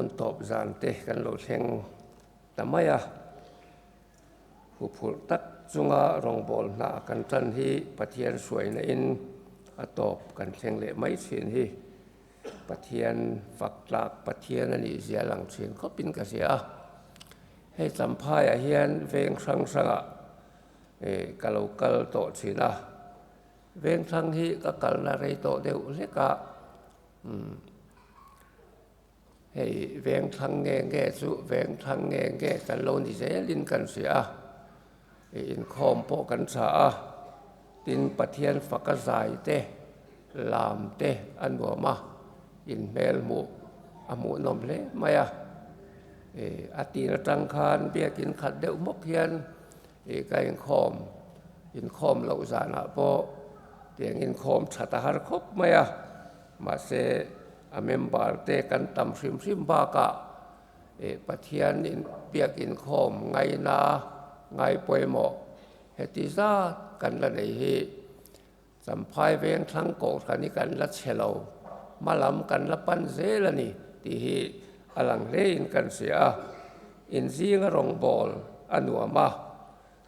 Hun tawp zan te kan lo thleng ta mai a, huphurh tak chunga rawngbâwl hna kan ṭan hi Pathian hruaina in a tawp kan thleng leh mai ṭhin hi Pathian fak tlak Pathian a nih zia lang ṭhin khawpin ka hria a. Hei Champhaiah hian veng hrang hrangah ka lo kal tawh ṭhin a, veng thlang hi ka kalna rei tawh deuh hlek a. Hei veng thlang nge nge chu veng thlang nge nge kan lo ni zelin kan hria a, i inkhawm pawh kan tha a, tin Pathian faka zai te, lam te a nuam a, inhmel hmuh a hmuhnawm hle mai a. I a tir atang khan biakin khat deuh hmawk hian i ka inkhawm, inkhawm loh zanah pawh tiang inkhawm that a har khawp mai a. Mahse, a member te kan tam hrim hrim bakah Pathian in biak inkhawm ngaina ngai pawimawh heti zat kan la nei hi Champhai veng thlang kohhran hi kan la chhe lo, hma lam kan la pan zel a ni tih hi a lang hlein kan hria a, inzinga rawngbâwl a nuam a.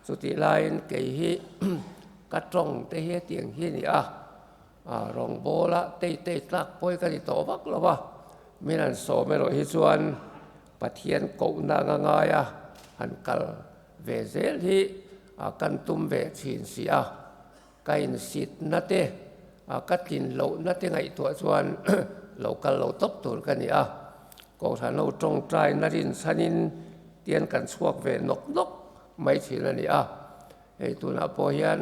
Chutih laiin kei hi ka tawng te hi hetiang hi a ni a, rawngbawla tei tei tlak pawi ka ni tawh vak lo va, min han sawm erawh hi chuan Pathian kohna anga ngaia han kal ve zel hi kan tum ve thin si a, ka insitna te, ka tlin lohna te ngaihtuah chuan lo kal lo tawp tur ka ni a, Kohhran ho tawngtaina rinchhanin tian kan chhuak ve nawk nawk mai thin a ni a, hei tunah pawh hian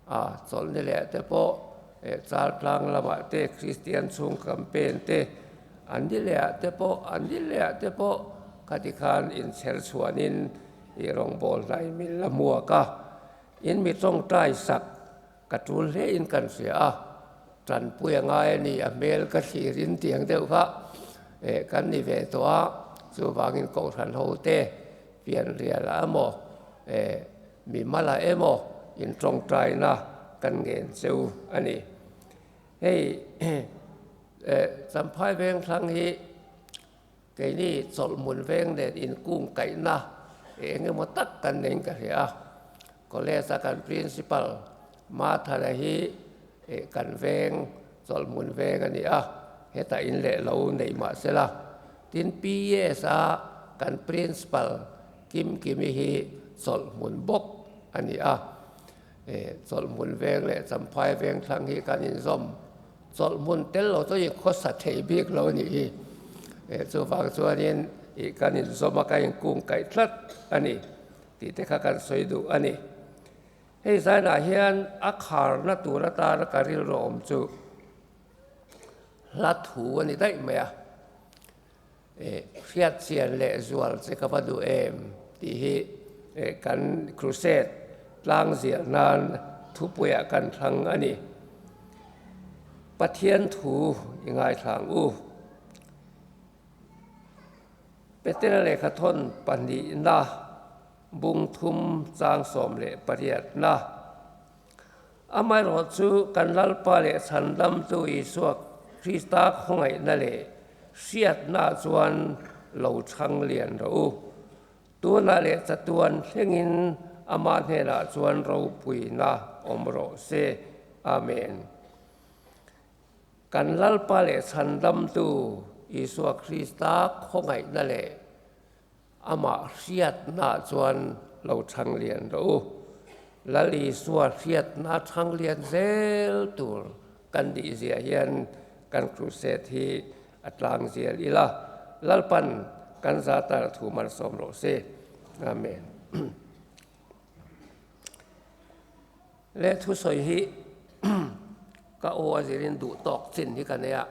a chawlhni leh te pawh Chaltlang lamah te Kristian chhung campaign te an ni leh ah te pawh an ni leh ah te pawh khati khan inchher chhuanin ih rawngbâwl hnai min la hmuak a, in mi tawngtai sak Ka tul hle in kan hria a, tanpui a ngai a ni, a hmel ka thlir in tiang deuh kha eh kan ni ve tawh a, chuvangin kohhran ho te pianrial ah emaw eh mi mal ah emaw in tawngtaina kan ngen cheu a ni. Hei eh Champhai Vengthlang hi Keini chawlhmun veng nen inkung kaihna eng emaw tak kan nei in ka hria a, college a kan principal Mathana hi kan veng chawlhmun veng a ni a, hetah in leh lo nei mah sela. Tin PS a kan principal Kimkimi hi chawlhmun bawk a ni a, chawlhmun veng leh Champhai veng thlang hi kan inzawm Chawlhmun tel lo chu i khawsa thei bik lo a nih hi. Chuvang chuanin i kan inzawm a, ka inkung kaih tlat a ni tih te kha kan sawi duh a ni. Hei zainah hian a kharna tur atana ka rilru awm chu hla thu a ni daih mai a. Hriatchian leh zual che ka va duh em tih hi kan crusade tlang zial nan thupuiah kan thlang a ni. Pathian thu i ngaithlang u. Petera lehkhathawn pahnihna bungthum chang 18na. Amaherawhchu, kan Lalpa leh Chhandamtu Isua Krista khawngaihna leh hriatna chuan lo chhang lian rawh u. Tunah leh chatuan thlengin Amah hnenah chuan ropuina awm rawh se. Amen. Kan Lalpa leh Chhandamtu Isua Krista khawngaihna leh Amah hriatna chuan lo chhang lian rawh u. Lal Isua hriatna chhang lian zel tur kan nih zia hian kan crusade hi a tlang zial ila, Lalpan kan zatar thu malsawm rawh se. Amen. Le thusawi hi ka aw a zirin duh tawk chin hi ka nei a,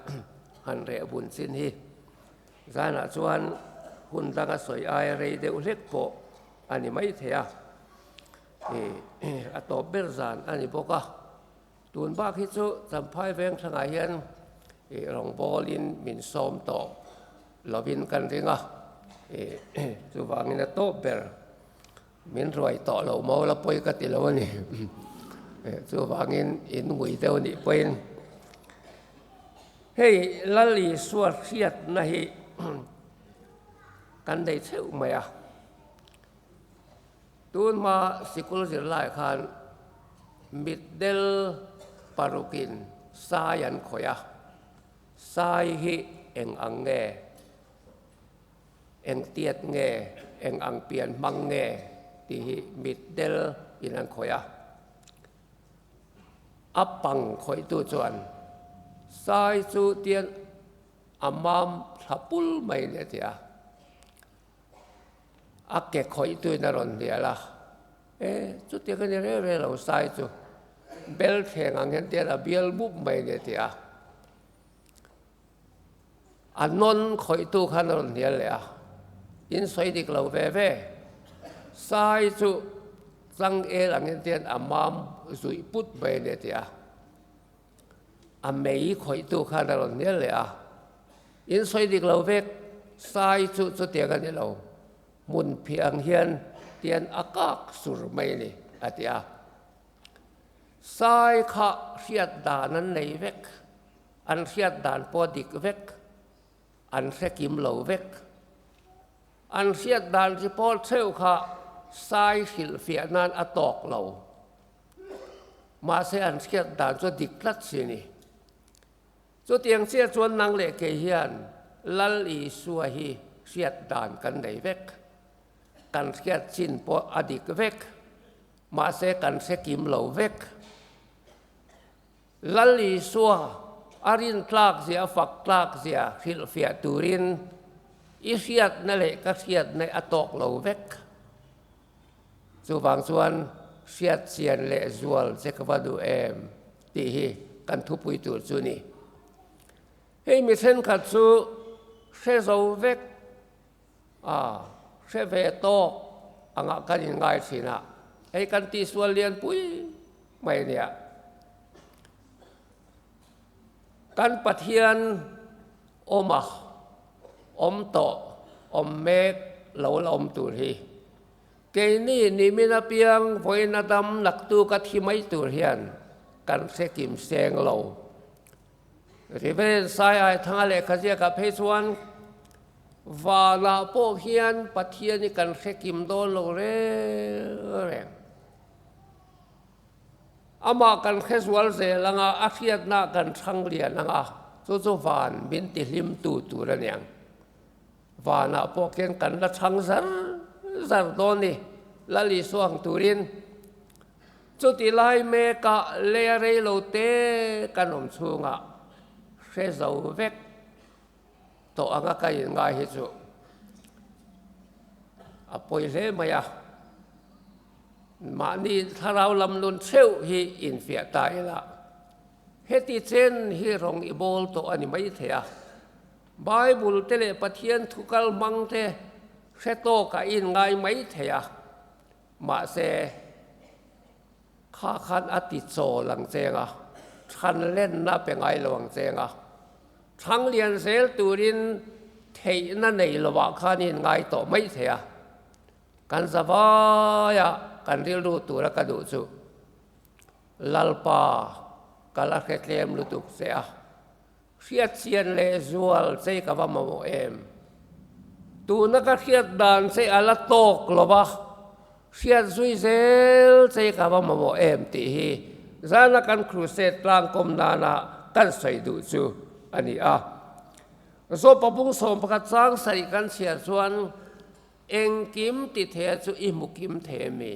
han reh bun chin hi. Zanah chuan hun danga sawi aia rei deuh hlek pawh a ni mai thei a, a tawp ber zan a ni bawk a. Tun bak hi chu Champhai veng thlangah hian rawngbawlin min sawm tawh lovin kan ring a, chuvangin a tawp ber Min ruai tawh lo maw la pawi ka ti lo a ni. Chuvangin in ngui deuh nih pawhin hei Lal Isua hriatna hi. kan nei theuh mai a. Tun hma sikul zirlai khan mitdel parukin sai an khawih a, sai hi eng ang nge, eng tiat nge, eng ang pian hmang nge tih hi mitdel in an khawih a. A pang khawihtu chuan sai chu tian a mam thla pul mai a ni a ti a. A ke khawih tuin a rawn hnial a, E, chutiang a ni reng reng lo sai chu bel thleng ang hian tian a bial mup mai a ni a ti a. A nawn khawihtu khan a rawn hnial leh a, In sawi dik lo ve ve, sai chu changel ang hian tian a mam zuih put mai a ni a ti a. A mei khawihtu khan a rawn hnial leh a, In sawi dik lo vek, sai chu chutiang a ni lo, hmun phiah ang hian tian a kak sur mai a ni, a ti a. Sai kha hriat dan an nei vek, an hriat dan pawh a dik vek, an hre kim lo vek. An hriat dan chi pawl theuh kha sai hrilhfiah nan a tawk lo. Mahse an hriat dan chu a dik tlat si a ni. Chutiang chiah chuan nang leh kei hian Lal Isua hi hriat dan kan nei vek. Kan hriat chin pawh a dik vek. Mahse kan hre kim lo vek. Lal Isua a rintlak zia a fak tlak zia hrilhfiah turin i hriatna leh ka hriatna a tawk lo vek. Chuvang chuan hriat chian leh zual che ka va duh em tih hi kan thupui tur chu ni. Hei mi thenkhat chu hre zo vek a, hre ve tawk angah kan inngai thin a, hei kan tihsual lianpui mai nia. Kan Pathian awm a, awm tawh, awm mek lo la awm tur hi. Keini nimin apiang vawiin a dam naktu ka thi mai tur hian kan hre kim seng lo. Reverend Sai Aithanga lehkha ziakah phei chuan vanah pawh hian Pathian hi kan hre kim dawn lo reng reng. Amah kan hre zual zel anga a hriatna kan thang lian anga chu chu van min ti hlim tu tur a niang. Vanah pawh khian kan la chhang zar zar dawn ni Lal Isua ang turin. Chuti lai mekah lei a rei lo te kan awm chhungah hre zo vek tawh anga ka inngai hi chu a pawi hle mai a. Mahni thlarau lam nun theuh hi infiah ta ila heti chen hi rawng i bawl tawh a ni maithei a. Bible te leh Pathian thu kal hmang te hre tawk a inngai maithei a. Mahse, kha khan a ti chawl ang cheng a, than lenna pe ngai lo ang cheng a, thang lian zel turin theihna nei lovah khan inngai tawh mai thei a. Kan zavaia kan rilru tura ka duh chu Lalpa ka la hre tlem lutuk che a. Hriatchian leh zual che ka va mamawh em? Tuna ka hriat dan che a la tawk lo va, hriat zui zel che ka va mamawh em tih hi zana kan crusade tlangkawm nana kan sawi duh chu a ni a. Zawpa bung 11 chang sarih kan chhiar chuan engkim ti thei chu i hmu kim thei a mi?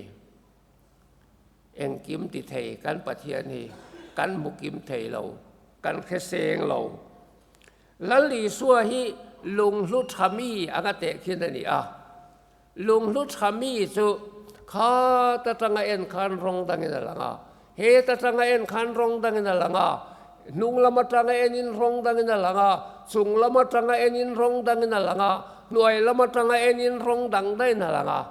Engkim ti thei kan Pathian hi kan hmu kim thei lo, kan hre seng lo. Lal Isua hi lunghlu tha mi anga tehkhin a ni a. Lunghlu tha mi chu khat atanga en khan rawng dangin a lang a, het atanga en khan rawng dangin a lang a, hnung lam atanga enin rawng dangin a lang a, chung lam atanga enin rawng dangin a lang a, hnuai lam atanga enin rawng dang daihin a lang a.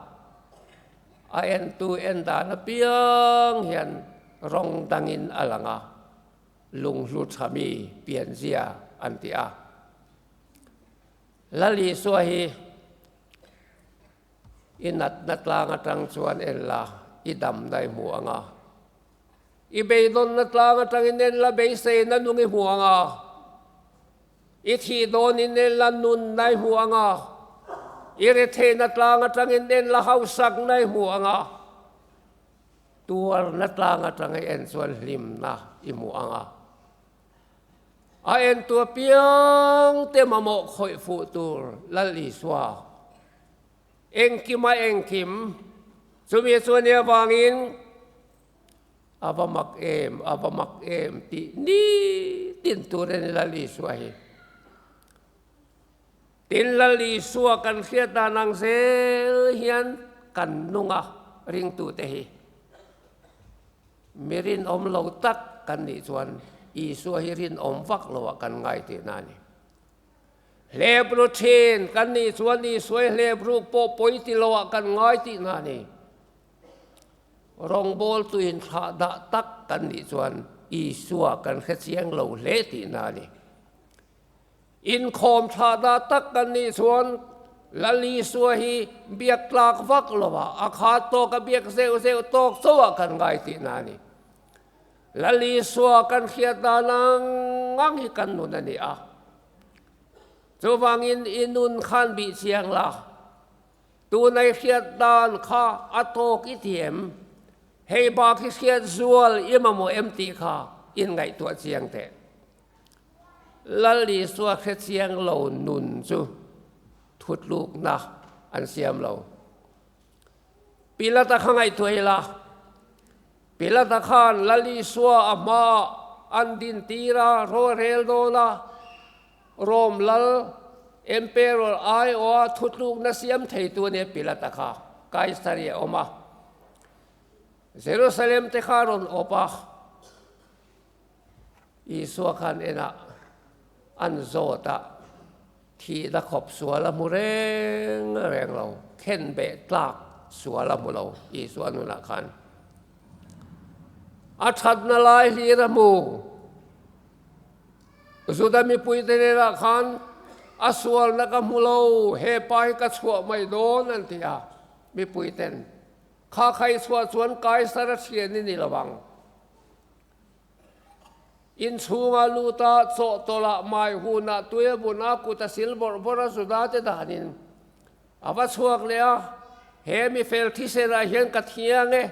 A entu en dan apiang hian rawng dangin a lang a, lunghlu tha mi pianzia an ti a. Lal Isua hi i natna tlang atang chuan en la, i damna i hmu ang a. I beidawnna tlang atangin en la, beiseina nung i hmu ang a. I thih dawnin en la, nunna i hmu ang a. I retheihna tlang atangin en la hausakna i hmu ang a, tuarna tlang atanga i en chuan hlimna i hmu ang a. A entu apiang te mamawh khawih fuh tur Lal Isua engkim a engkim, chumi chu ania vangin a va mak em, a va mak em tih nitin tur a ni Lal Isua hi. Tin, Lal Isua kan hriat dan ang zel hian kan nunga ringtute hi mi rinawm lo tak kan nih chuan Isua hi rinawm vak loah kan ngai tihna a ni. Hlep ru thin kan nih chuan Isua hi hlep ruk pawh pawi ti loah kan ngai tihna a ni. Rawngbawltu inthlah dah tak kan nih chuan Isua kan hre chiang lo hle tihna a ni. Inkhawm thlah dah tak kan nih chuan Lal Isua hi biak tlak vak lo a, a khat tawk a biak zeuh zeuh tawk chauh ah kan ngai tihna a ni. Lal Isua kan hriat dan ang ang hi kan nun a ni a. Chuvangin i nun khan bih chiang la, tunai hriat dan kha a tawk i ti em? Hei bak hi hriat zual i mamawh em tih kha inngaihtuah chiang teh. Lal Isua hre chiang lo nun chu thutlukna an siam lo. Pilata kha ngaihtuah ila, Pilata khan Lal Isua a hmaah an din tir a, rorel dawn a, Rom lal Emperor aiawha thutlukna siam theitu a nia Pilata kha Kaisaria a awm a, Jerusalem te kha a rawn awp a. Isua khan enah an zawt a, thihna khawp sual a hmu reng reng lo, khen beh tlak sual a hmu lo Isua nunah khan. A thatna lai hlir a hmu. Juda mipuite hnenah khan a sualna ka hmu lo, he pa hi ka chhuah mai dawn an ti a, mipuiten kha kha i chhuah chuan Kaisara thian i ni lo ang. Inchhunga luta chawhtawlh mai hunah tui a bun a, kut a sil bawrh bawrh a, Juda te danin a va chhuak leh a, He mi fel thisenah hian ka thiang e,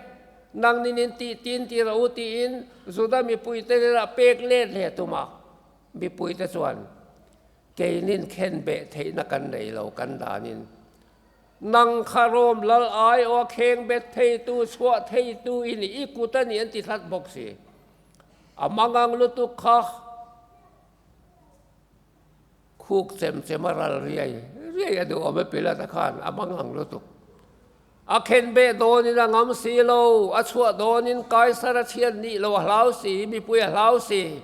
nang ninin tih tin ti rawh u tiin Juda mipuite hnenah pek let leh tum a, mipuite chuan keinin khenbeh theihna kan nei lo kan danin Nang kha Rom lal aiawh a kheng bet theitu, chhuah theitu i ni, i kut a ni an ti hlat bawk si. A mangang lutuk kha khuk chem chem a ral riai riai a duh awm e Pilata khan a mangang lutuk. A khen beh dawnin a ngam si lo, a chhuah dawnin Kaisar a chhiat nih lo a hlau si, mipui a hlau si.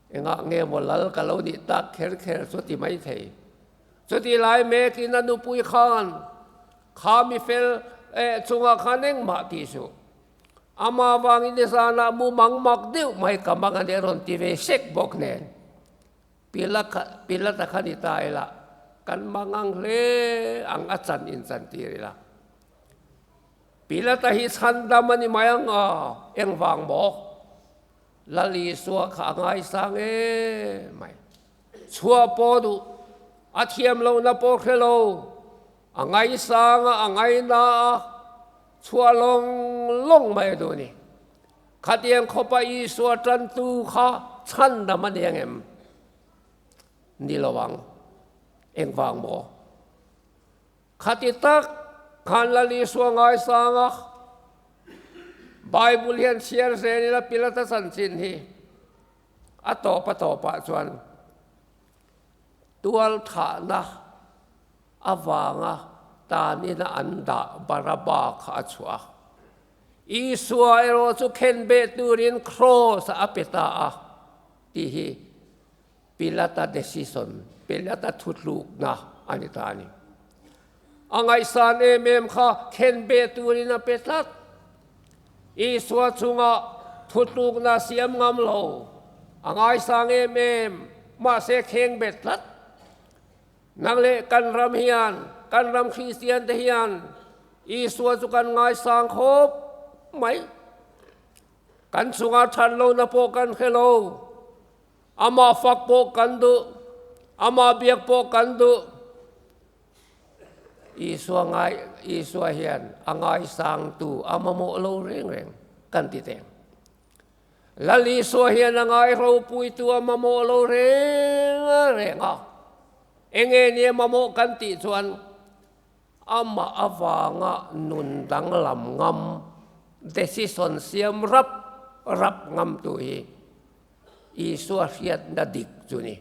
Engah nge maw lal ka lo nih tak kher kher chu ti mai thei. Chuti lai mekin a nupui khan kha mi fel eh chungah khan engmah tih suh. Ama vangin nizanah mu mang mak deuh mai ka mang a nih a rawn ti ve sek bawk nen. Pilata kha ni ta ila kan mang ang hle ang a chan in chan tir ila. Pilata hi chhandam a ni mai ang a, engvang maw? Lal Isua kha a ngaisang em mai. Chhuah pawh duh, a thiam lohna pawh hre lo, a ngaisang a, a ngaina a, chhuah lawng lawng mai a duh a ni. Khatiang khawpa Isua tantu kha chhandam a ni ang em? Ni lo ang. Engvang maw? Khati tak khan Lal Isua ngaisang a, Bible hian chhiar zel ila Pilata chanchin hi a tawp a tawpah chuan tual thahna avanga tanina an dah Baraba kha a chhuah a. Isua erawh chu khenbeh turin kraws a pe ta a tih hi Pilata decision, Pilata thutlukna a ni ta a ni. A ngaihsan em em kha khen beh turin a pe tlat. Isua chunga thutlukna siam ngam lo, a ngaisang em em, mahse kheng bet tlat. Nang leh kan ram hian, kan ram Kristian te hian Isua chu kan ngaisang khawp mai. Kan chunga that lohna pawh kan hre lo. Amah fak pawh kan duh, amah biak pawh kan duh. Isua ngai Isua hian a ngaisangtu a mamawh lo reng reng kan ti teng. Lal Isua hian a ngai ropuitu a mamawh lo reng reng a. Enge nia mamawh kan tih chuan amah avanga nun danglam ngam, decision siam rap rap ngamtu hi Isua hriatna dik chu ni.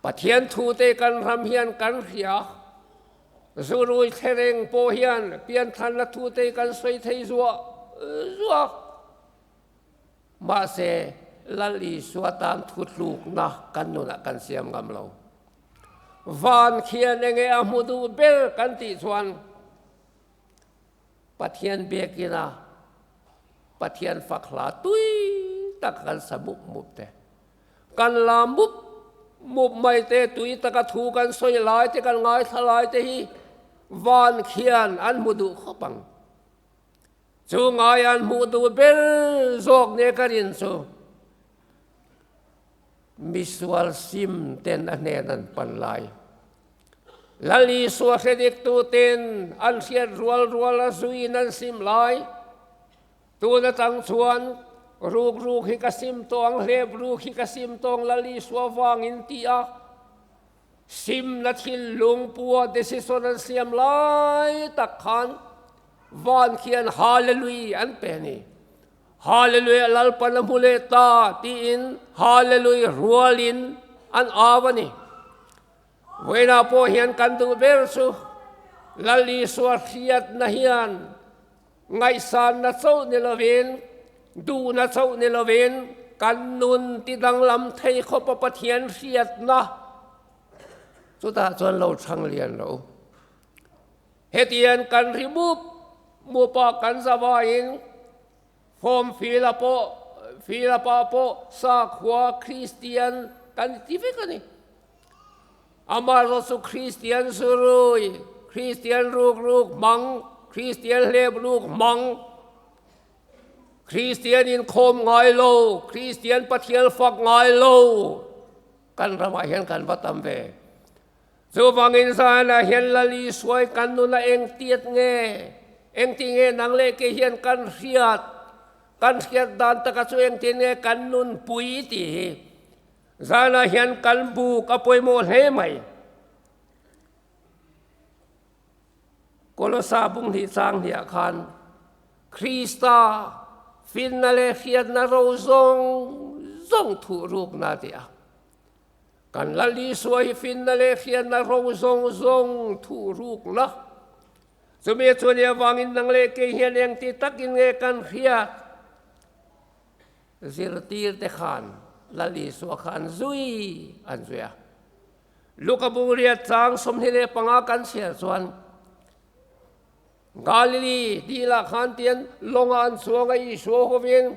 Pathian thute kan ram hian kan hria, zurui thlereng pawh hian pianthlanna thute kan sawi thei zuah zuah. Mahse, Lal Isua tan thutlukna kan nunah kan siam ngam lo. Van khian enge a hmu duh ber kan tih chuan Pathian biakina Pathian fak hla tui tak kan sa mup mup te. Kan la mup mup mai te, tui taka thu kan sawi lai te, kan ngaithla lai te hi van khian an hmu duh khawp ang. Chu ngai an hmuh duh ber zawk nia ka rin chu misual sim ten a hnen an pan lai. Lal Isua hre diktu ten an hriat rual rual a zuiin an sim lai. Tun atang chuan ruk ruk hi ka sim tawh ang, hlep ruk hi ka sim tawh ang Lal Isua vangin ti a simna thinlung pua decision an siam lai tak khan van khian Hallelui an pe a ni. Hallelui a Lalpan a hmu leh ta tiin Hallelui rualin an au a ni. Vawiinah pawh hian kan duh ber chu Lal Isua hriatna hian Ngaihsanna chauh ni lovin, duhna chauh ni lovin, kan nun ti danglam thei khawpa Pathian hriatna chutah chuan lo chhang lian lo. Hetiang kan ri mup mup a, kan zavaiin form fill a pawh, fill up ah pawh sakhua Kristian kan ti vek a ni. Amaherawhchu Kristian zurui, Kristian rukruk hmang, Kristian hlepruk hmang, Kristian inkhawm ngai lo, Kristian Pathian fak ngai lo kan ramah hian kan va tam ve. Chuvangin zanah hian Lal Isuai kan nuna engtiat nge, engti nge nang leh kei hian kan hriat, kan hriat dan taka chu engtin nge kan nunpui tih hi Zanah hian kan buk a pawimawh hle mai. Kolosa bung hnih chang hniah khan Krista finna leh hriatna ro zawng zawng thuh rukna a ti a. Kan Lal Isua hi finna leh hriatna ro zawng zawng thuh rukna. Chumi chuan i avangin nang leh kei hian engti takin nge kan hriat? Zirtir te khan Lal Isua kha an zui an zui a. Luka bung riat chang 25 kan chhiar chuan Galili dilah khan tian lawngah an chuang a, Isua hovin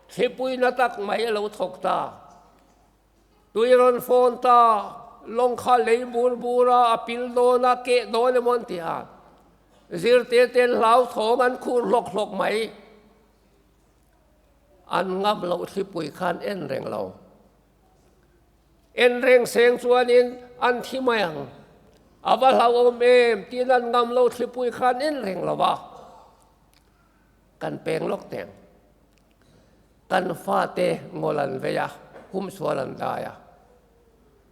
thlipui na tak mai a lo thawk ta. Tui rawn fawn ta, lawng kha lei bur bur a, a pil dawn a, keh dawn emaw an ti a. Zirtir ten hlauthawng an khur hlawk hlawk mai. An ngam loh thlipui khan en reng lo. En reng seng chuanin an thi mai ang. A va hlauhawm em tiin an ngam loh thlipui khan en reng lo va. Kan peng lawk teng. Kan fate ngawl an vei a, humsual an dai a.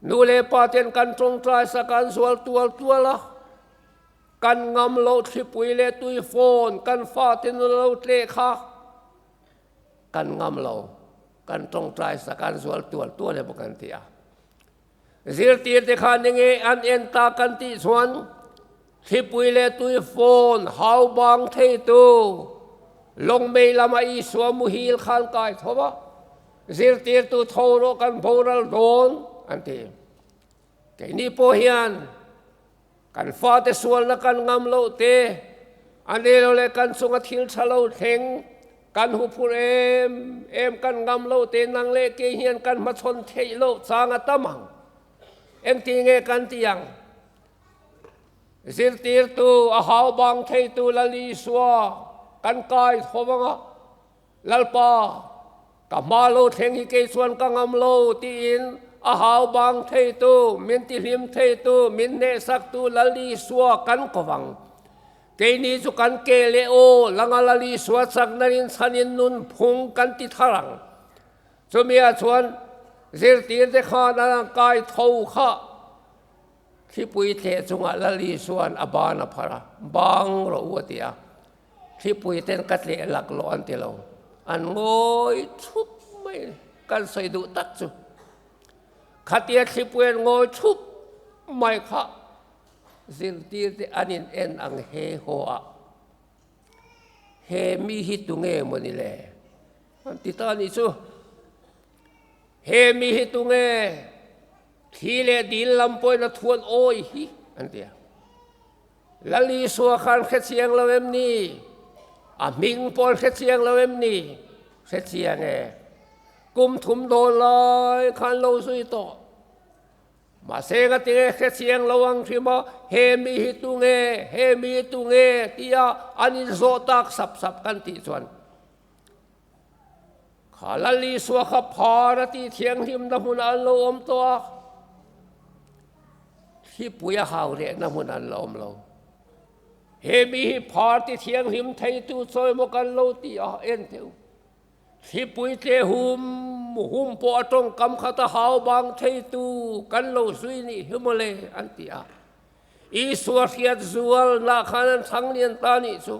Nu leh pa ten kan tawngtai sak an zual tual tual a. Kan ngam loh thlipui leh tui phone kan fate nu lo tleh kha kan ngam lo, kan tawngtai sak an zual tual tual emaw kan ti a. Zirtir te khan enge an en ta kan tih chuan thlipui leh tui phone hau bang thei tu lawngmei lama Isua muhil khan kai tho va, zirtirtu tho rawh kan boral dawn an ti. Keini pawh hian Kan fate sualna kan ngam loh te, a nei lo leh kan chunga thil tha lo thleng kan hu phur em em kan ngam loh te nang leh kei hian kan hmachhawn theih loh chang a tam ang. Engti nge kan ti ang? Zirtirtu, a hau bang theitu Lal Isua kan kai tho vang a, Lalpa, ka hma lo thleng hi kei chuan ka ngam lo tiin A hau bang theitu, min tihlim theitu, min hnehsaktu Lal Isua kan ko vang. Keini chu kan ke leh aw langa Lal Isua chakna in chhanin nunphung kan ti thar ang. Chumia chuan zirtirte khan an ang kai tho kha thlipui thleh chungah Lal Isua'n a ban a phar a, Bang rawh u a ti a. Thlipui ten ka tleh laklawh an ti lo. An ngawi thup mai a ni. Kan sawi duh tak chu. Khatia thlipui an ngawi thup mai kha zirtir te an in en ang he haw a. He mi hi tunge maw ni le? An ti ta a nih chu. He mi hi tunge? Thli leh dil lam pawhin a thuan awi hi an ti a. Lal Isua khan hre chiang lo em ni? A hming pawh an hre chiang lo em ni? Hre chiang e. Kum thum dawn lai khan lo zui tawh. Mahse nga tinge hre chiang lo ang hrim a, he mi hi tunge, he mi hi tunge tia an inzawh tak sap sap kan tih chuan Kha Lal Isua kha phar a tih thianghlimna hmunah an lo awm tawh a, thlipui a hau rehna hmunah an la awm lo. He mi hi phar ti thianghlim theitu chawi maw kan lo ti a, en teh u. Thlipui tle hum hum pawh a tawngkam khat a hau bang theitu kan lo zui nih hi mawle an ti a. Isua hriat zualna khan an chhang lian ta nih chu.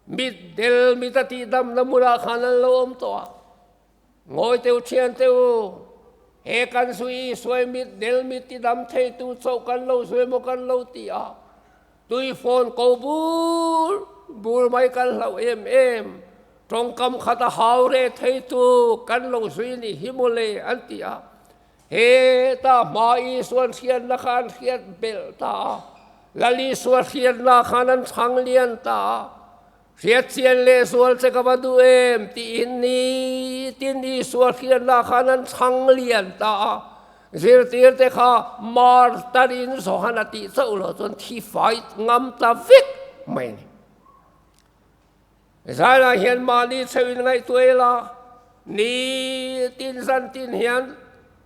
Mit del mit a tih damna hmunah khan an lo awm tawh a. Ngawi teu thian teu, he kan zui Isuai mit del mit ti dam theitu chauh kan lo zui emaw kan lo ti a, tui phone ko bur bur mai kan hlauh em em, tawngkam khat a hau reh theitu kan lo zui nih hi mawle an ti a. Heta hma Isuan hriatna kha an hriat belh ta a, Lal Isua hriatna khan an chhang lian ta a, Hriat chian leh zual che ka va duh em tiin nitin Isua hriatna khan an chhang lian ta a, zirtirte kha Martarin Johana tih chauh lo chuan thi fai ngam ta vek mai a ni. Zailah hian mahni cheuhin ngaihtuah ila, nitin zan tin hian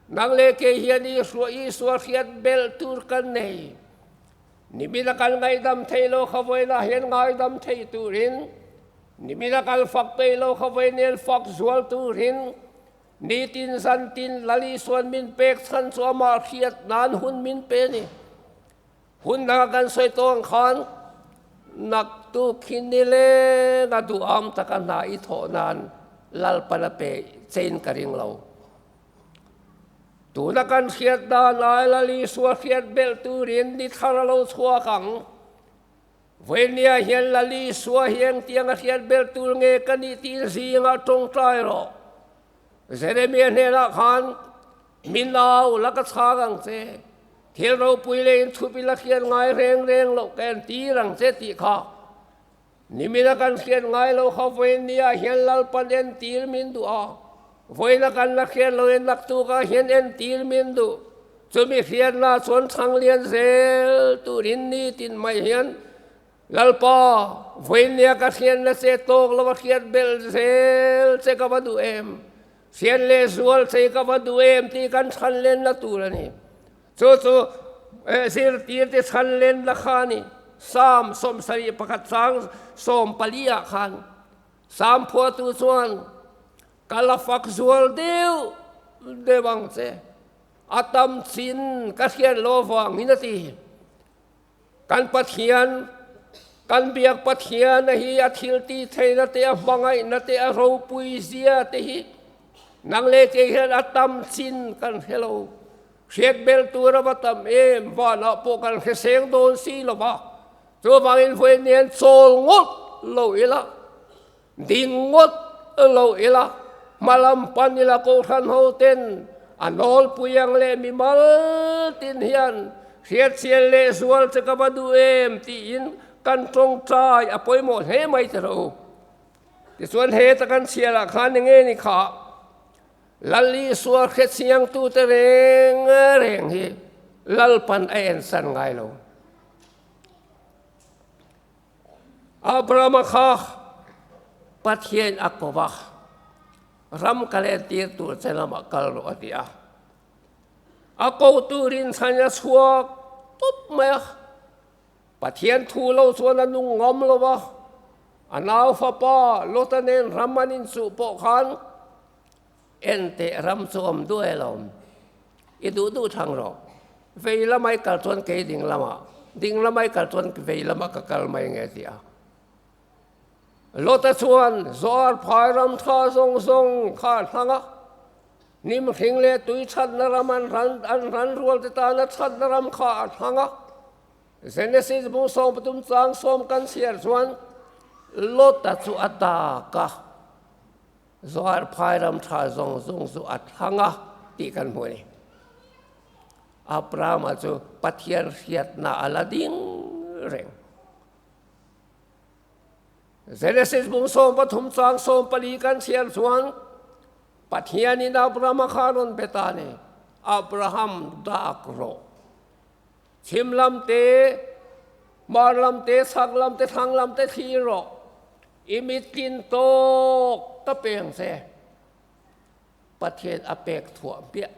nang leh kei hian Isua Isua hriat belh tur kan nei. Nimina kan ngaihdam thei lo kha vawiinah hian ngaidam thei turin, nimina kan fak peih lo kha vawiin hian fak zual turin, nitin zan tin Lal Isua'n min pek chhan chu amah hriat nan hun min pe a ni. Hun danga kan sawi tawh ang khan naktuk hi nileng a duham taka hna i thawh nan Lalpan a pe chein ka ring lo. Tuna kan hriat dan ai Lal Isua hriat belh turin ni thar a lo chhuak ang. Vawinia hian Lal Isua hi engtiang a hriat belh tur nge ka nih tih zingah tawngtai rawh. Jeremia hnenah khan Mi nau la ka chhang ang che, thil ropui leh inthup i la hriat ngai reng reng loh ka entir ang che tih kha nimina kan hriat ngai lo kha vawinia hian Lalpan entir min duh a, vawiina kan la hriat lo in naktukah hian entir min duh. Chumi hriatna chuan chhang lian zel turin nitin mai hian Lalpa, vawinia ka hriatna che tawk lo a hriat belh zel che ka va duh em? Hriat leh zual che ka va duh em tih kan chhan lenna tur a ni. Chu chu zirtirte chhan lenna kha a ni. Psalm 71 chang 14 ah khan Psalm phuahtu chuan, Ka la fak zual deuh deuh ang che, a tam chin ka hriat lo avangin a ti. Kan Pathian, kan biak Pathiana hi a thil tih theihna te, a hmangaihna te, a ropui zia te hi nang leh kei hian a tam chin kan hre lo. Hriat belh tur a va tam em, vanah pawh kan hre seng dawn si lo va. Chuvangin vawiin hian chawl ngawt lo ila, ding ngawt lo ila, hmalam pan ila Kohhran ho ten a nawlpui ang leh mimal tin hian hriatchhian leh zual che ka va duh em tiin kan tawngtai a pawimawh hle mai ta ro. Tichuan heta kan chhiarah khan eng nge ni kha Lal Isua hrechiangtute reng reng hi Lalpan a ensan ngai lo. Abrahama kha Pathian a ko va, ram ka lentir tur che lamah kal rawh a ti a. A ko turin chhan a chhuak tawp mai a. Pathian thu lo chuan a nung ngam lo va, a nau fapa Lota nen ram an inchuh pawh khan enteh ram chu awm duh e lo, i duh duh thang rawh. Vei lama i kal chuan kei ding lamah, ding lama i kal chuan vei lamah ka kal mai nge ti a. Lota chuan Zoar phai ram tha zawng zawng kha a thlang a, hnim hring leh tui chhatna ram an ran an ran rual te tana chhatna ram kha a thlang a. Genesis bung 13 chang 10 kan chhiar chuan Lota chu a dak a, Zoar phai ram tha zawng zawng chu a thlang a tih kan hmu a ni. Abrahama chu Pathian hriatna a la ding reng. Genesis bung 13 chang 14 kan chhiar chuan Pathianin Abrahama kha a rawn be ta a ni, Abraham dak rawh. Chhim lam te, hmar lam te, chhak lam te, thlang lam te thlir rawh. I mittlin tawk ka peng che. Pathian a pek thuah hmiah.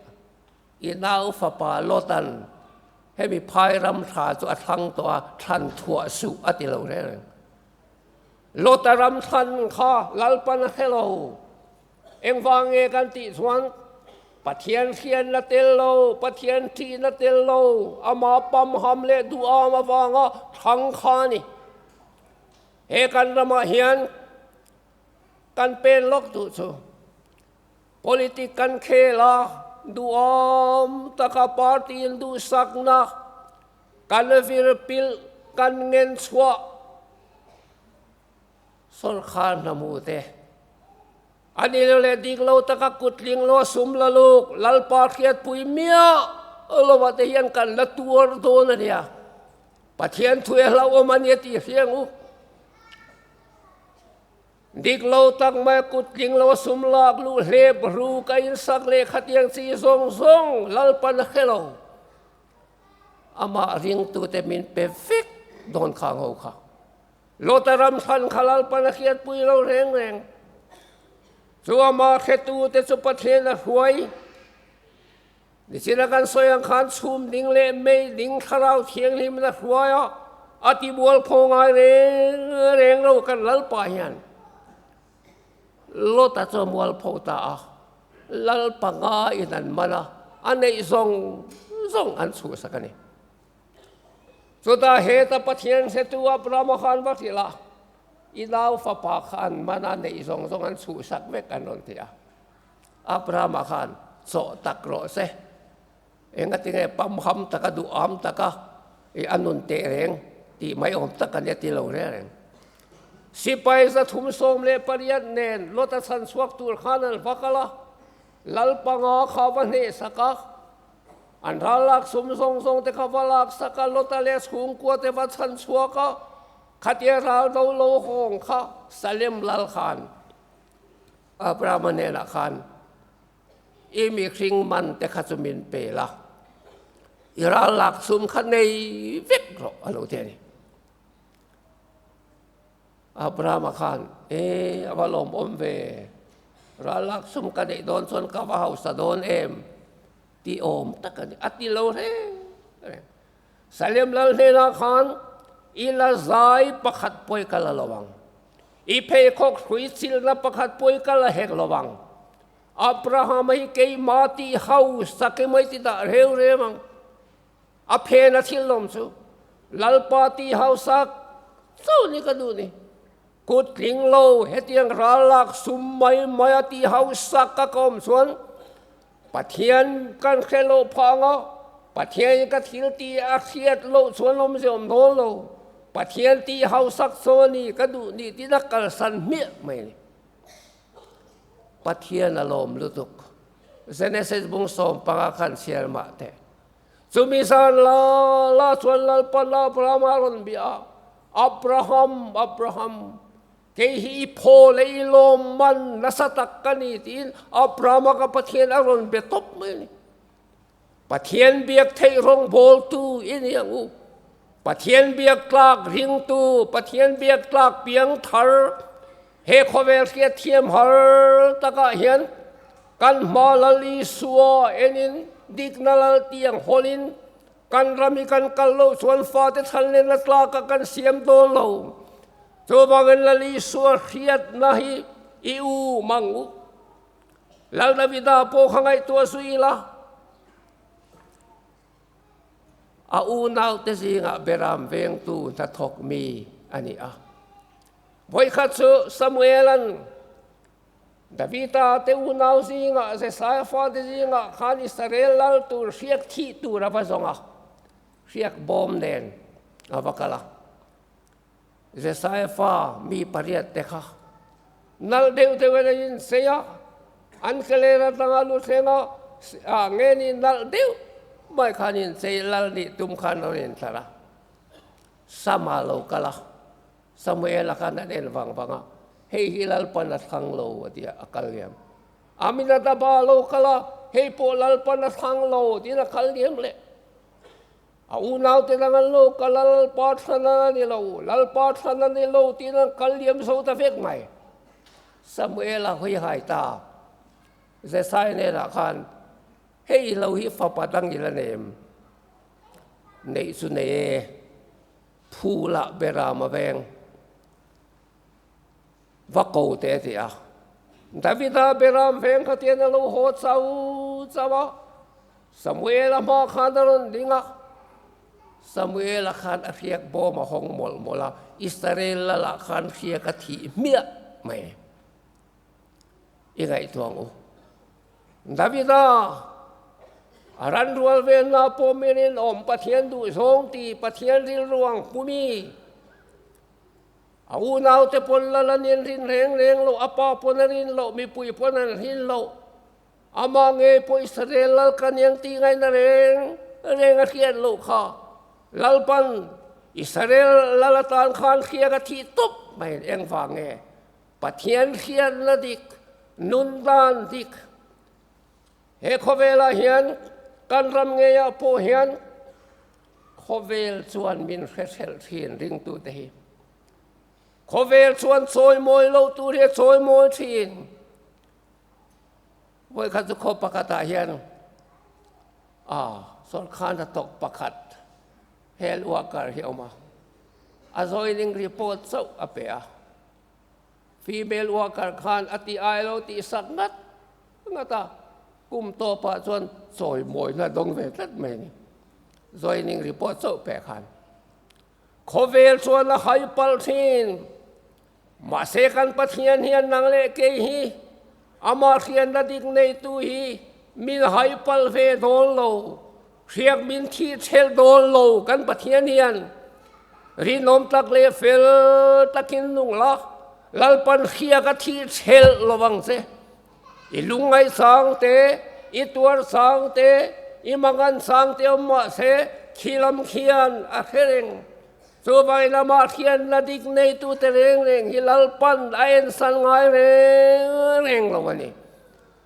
I nau fapa Lotan hemi phai ram tha chu a thlang tawh a, thlan thuah suh a ti lo reng reng. Lota ram thlan kha Lalpan a hre lo. Engvang nge kan tih chuan Pathian hrian la tel lo, Pathian ṭih la tel lo, ama pamham leh duham avanga thlang kha a ni. He kan ramah hian kan pen lawk duh chu politic kan khel a, duhawm taka party in duhsakna kan virpilh, kan ngen chhuah Sawrkhar hna te a ni lo leh dik lo taka kutling lo sum la luk Lalpa hriatpui miah lova te hian kan la tuar dawn a nia. Pathian thu e hlauhawm a nia tih hria ang u. Dik lo tak mai kutling lo sum lak luh hlep ruk a insak leh khatiang chi zawng zawng Lalpan a hre lo. Amah ringtute min pe vek dawn khang ho kha. Lota ram thlan kha Lalpan a hriatpui lo reng reng. Chu amah hretute chu Pathian a hruai. Nichina kan sawi ang khan chhum ding leh mei ding thlarau thianghlim in a hruai a, a tibual pho ngai reng reng lo kan Lalpa hian. Lota chu a mual pho ta a, Lalpa ngaiin an man a, a neih zawng zawng an chhuhsak a ni. Chutah heta Pathian hretu Abrahama khan va hrilh a, I nau fapa kha an man a, neih zawng zawng an chhuhsak vek an rawn ti a. Abrahama khan chawh tak rawh se, engatinge pamham taka duham taka i a nun teh reng tih mai awm tak a nia ti lo reng reng. Sipai 318 nen Lota chhan chhuak tur khan an va kal a, Lalpanga kha va hnehsak a, An ral lak sum zawng zawng te kha va lak sak a, Lota leh chhungkua te va chhan chhuak a, khatia ral do lo hawng kha Salem lal khan Abrahama hnenah khan i mihring man te kha chu min pe la, i ral lak sum kha nei vek rawh a lo ti a ni. Abrahama khan, E, a va lawmawm ve, ral lak sum ka neih dawn chuan ka va hausa dawn em? Ti awm tak a ni, a ti lo reng reng. Salem lal hnenah khan i la zai pakhat pawi ka la lo ang, i pheikhawk hrui chilhna pakhat pawi ka la hek lo ang, Abrahama hi keimah tih hausa ke mai ti dah reu rem ang. A phen a thil lawm chu Lalpa tih hausak chauh ni ka duh ni. Kut tling lo hetiang ral lak sum mai mai a tih hausak ka ka awm chuan Pathian kan hre loh phah ang a, Pathianin ka thil tih a hriat loh chuan awmze awm dawn lo. Pathian tih hausak chu a ni ka duh ni tiin a kalsan hmiah mai a ni. Pathian a lawm lutuk. Genesis bung 15 khan chhiar mah teh. Chumi zan la la chuan Lalpan Abraham a rawn bia a, Abraham, Abraham, kei hi i phaw leh i lawm man nasa tak ka ni tiin Abrahama ka Pathian a rawn be tawp mai a ni. Pathian biak theih rawngbawltu i ni ang u. Pathian biak tlak ringtu, Pathian biak tlak piang thar, he khawvel hriat thiam har takah hian kan hma Lal Isua enin. Dikna lal tiang hawlin kan ram hi kan kal loh chuan fate chhanlenna tlakah kan siam dawn lo. Chuvangin Lal Isua hriatna hi i u mang u. Lal Davida pawh kha ngaihtuah zui ila. A unaute zingah Beram vengtu hnathawk mi a ni a. Vawikhat chu Samuela'n Davida te unau zingah Jesaia fate zingah khan Israel lal tur hriak thih tur a va zawng a, hriak bawm nen a va kal a. Jesaia fa mi pariat te kha nalh deuh deuh in a insei a, an keler atanga lu thleng a, ah nge ni nalh deuh mai khan inchei lal nih tum khan a rawn intlar a, Sama lo kal a, Samuela khan an en vang vang a, hei hi Lalpan a thlang lo a ti a, a kal liam. Aminadaba lo kal a, hei pawh Lalpan a thlang lo tiin a kal liam leh. A unaute dang an lo kal a, Lalpa thlan a ni lo, Lalpa thlan a ni lo tiin an kal liam zo ta vek mai. Samuela hawi hai ta, Jesai hnenah khan, Hei lo hi fapa dang i la nem, neih chu nei e, phulah beram a veng. Va ko teh a ti a. Davida beram veng kha tian a lo haw chau chau a, Samuela hma khan a rawn ding a. Samuela khan a hriak bawm a hawng mawlh mawlh a, Israel lalah khan hriak a thih hmiah mai. I ngaihtuah ang u. Davida a ran rual velna pawh min rinawm Pathian duhzawng ti Pathian rilru ang pumi. A unaute pawn lal an inrin reng reng loh, a pa pawn a rin loh, mipui pawn an rin loh. Amah ngei pawh Israel lal ka niang tih ngaihna reng reng a hriat loh kha. Lalpan Israel lal atan khan hriak a thih tawp mai engvang nge? Pathian hriatna dik, nun dan dik. He khawvelah hian kan ram ngeiah pawh hian Khawvel chuan min hrehrelh thin ringtute hi. Khawvel chuan chawimawi loh tur hi a chawimawi thin. Vawikhat chu khaw pakhatah hian a sawrkar hnathawk pakhat health worker hi a awm a, a joining report chauh a pe a. Female worker khan a tih ai lo tih sak ngat ngat a, kum tawpah chuan chawimawina dawng ve tlat mai a ni. Joining report chauh pek khan khawvel chuan a hai palh thin. Mahse kan Pathian hian nang leh kei hi amah hriatna dik neitu hi min hai palh ve dawn lo, hriak min thih chhelh dawn lo kan Pathian hian rinawm tak leh fel takin nung la, Lalpan hriak a thih chhelh lo vang che. I lungngaih sang te, i tuar sang te, i mangan sang te awm mah se, khi lam khian a hre reng. Chuvai lamah hian la dik neitute reng reng hi Lalpan a ensan ngai reng reng lo a ni.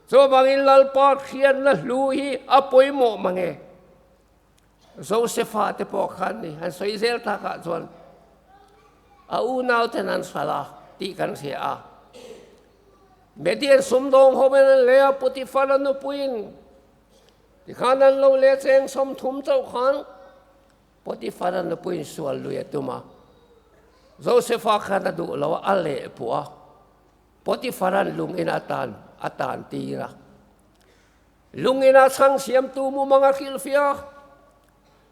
Chuvangin Lalpa hriatna hlu hi a pawimawh mange. Josefa te pawh khan ni han sawi zel takah chuan a unauten an hralh a tih kan hria a. Median sumdawng homen an lei a, Potifara nupuiin tikhan an lo leh cheng 30 chauh khan Potifara nupuiin sual lui a tum a, Josefa khan a duh lo a, a lehpuh a. Potifara'n lungin a tan a tan tir a. Lungin a chhang siamtu mumang a hrilhfiah a.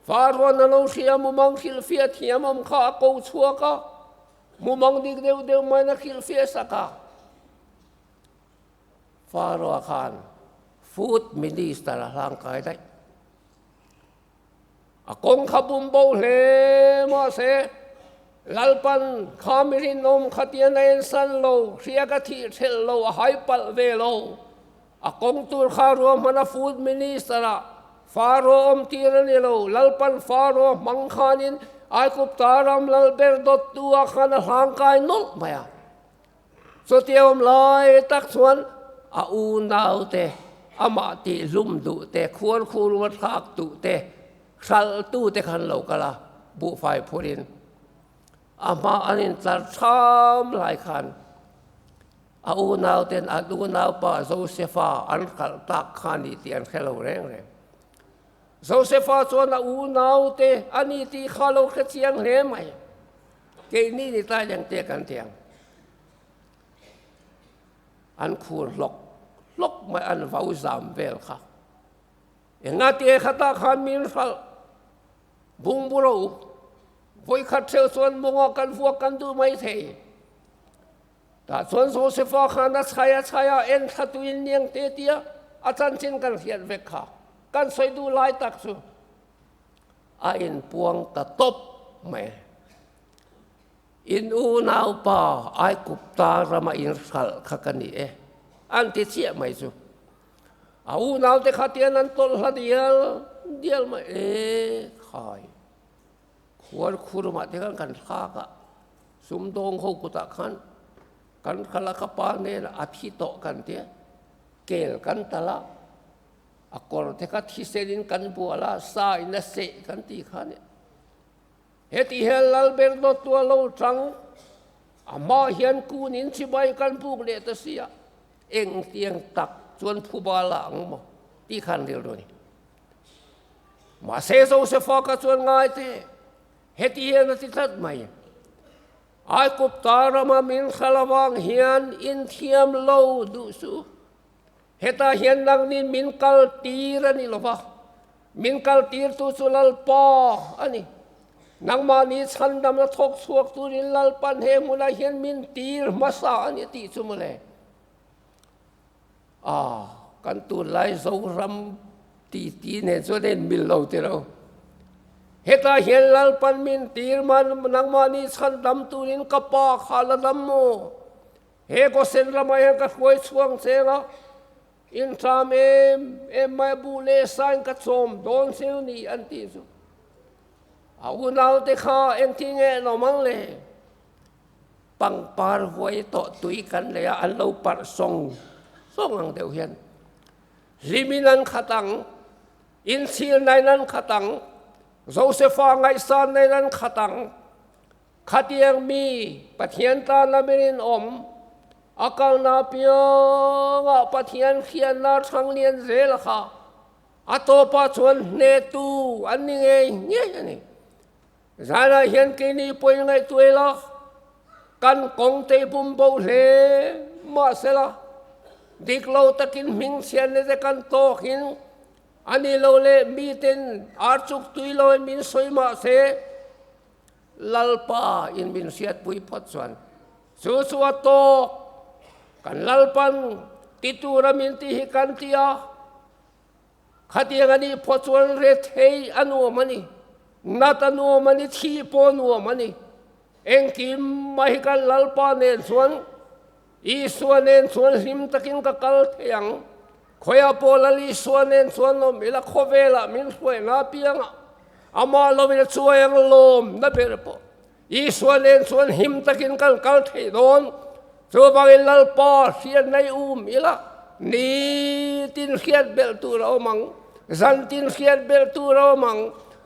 Farawn a lo hria mumang hrilhfiah thiam awm kha a ko chhuak a, mumang dik deuh deuh maiin a hrilhfiah sak a. Faraw khan Food Minister a hlangkai daih. A kawng kha bum bo hle mahse, Lalpan kha mi rinawm kha tian a ensan lo, hria ka thih thelh lo, a hai palh ve lo. A kawng tur kha ruahman a Food Minister ah Faro awm tir a ni lo, Lalpan Faro hmang khanin Aigupta ram lal ber dawttu ah khan a hlangkai nawlh mai a. Chutia awm lai tak chuan a unaute, amah tihhlum duh te, khuar khuruma thlak duh te, hralhtu te khan lo kal a, buhfai phurin a hma an intlar tham lai khan a unauten an unaupa Josefa an hralh tak kha a ni tih an hre lo reng reng. Josefa chuan a unaute a ni tih kha lo hre chiang hle mai. Keini ni tlai leng te kan ti ang. An khur hlawk hlawk mai an vau zam vel kha. Engati khatah khan min hralh bungburo vawikhat theuh chuan mawnga kan vuak kan duh mai thei. Tah chuan Josefa khan a chhai a chhai a, en thla tuin niang te tia a chanchin kan hriat vek kha. Kan sawi duh lai tak chu a inpuang ta tawp mai. In unaupa Aigupta rama inhralh kha ka ni e, an ti chiah mai chu. A unaute kha tian an tawlh hla dial dial mai e khai. Khuar khurumah te khan kan thlak a, sumdawng ho kutah khan kan kal a, ka pa hnenah a thi tawh kan tia, kel kan tal a, a kawr te kha thisenin kan bual a, sa in a seh kan tih kha nia. Heti hian Lalber dawttu a lo chang, amah hian kunin chibai kan buk leh ta si a, engtiang tak chuan phuba la ang maw tih khan rilru a ni. Mahse Josefa kha chuan ngai teh, heti hian a ti tlat mai, Aigupta rama min hral avang hian inthiam lo duh suh. Hetah hian nangnin min kal tir a ni lo va, min kal tirtu chu Lalpa a ni. Nangmahni chhandamna thawk chhuak turin Lalpan he hmunah hian min tir hmasa a ni tih chu mawle. A, kan tunlai Zoram titi nen chuan a inmil lo ti lo. Hetah hian Lalpan min tir man nangmahni chhan dam turin ka pa kha la dam maw? He Gosen ramah hian ka hruai chhuang cheng a, inṭam em em mai bu leh sain ka chawm dawn cheu ni an tih chu. A unaute kha engtin nge an awm ang le? Pangpar huai tawh tui kan lei a, an lo parh sawng sawng ang deuh hian hlimin an khat ang, inchhir nain an khat ang, Josefa ngaihsan nain an khat ang. Khatiang mi Pathian tana min inawm, a kalna apiangah Pathian hriatna thang lian zel kha a tawpah chuan hnehtu an ni ngei ngei a ni. Zanah hian keini pawhin ngaihtuah ila, kan kawng te bum bo hle mahsela, dik lo takin hmingchhiatna te kan tawkin a ni lo leh miten ar chuk tui loin min sawi mahse, Lalpa in min hriatpui phawt chuan chu chu a tawk, kan Lalpan ti tura min tih hi kan ti a. Khatiang a nih phawt chuan rethei a nuam a ni, nat a nuam a ni, thih pawh a nuam a ni. Engkim mai hi kan Lalpa nen chuan, Isua nen chuan hlim takin ka kal thei ang. Khawiah pawh Lal Isua nen chuan awm ila khawvelah min hruaina apiangah amah lovin a chuai ang lawmna ber pawh Isua nen chuan him takin kan kal thei dawn. Chuvangin Lalpa hriatna i um ila, nitin hriat belh tur a awm ang, zantin hriat belh tur a awm ang.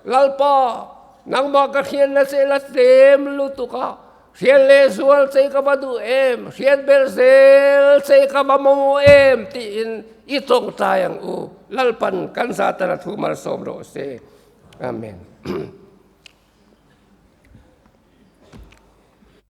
Lalpa, nangmah ka hriatna che la tlem lutuk a, hriat leh zual che ka va duh em, hriat belh zel che ka va mamawh em tiin i tawngtai ang u. Lalpan kan zatana thu malsawm rawh se. Amen.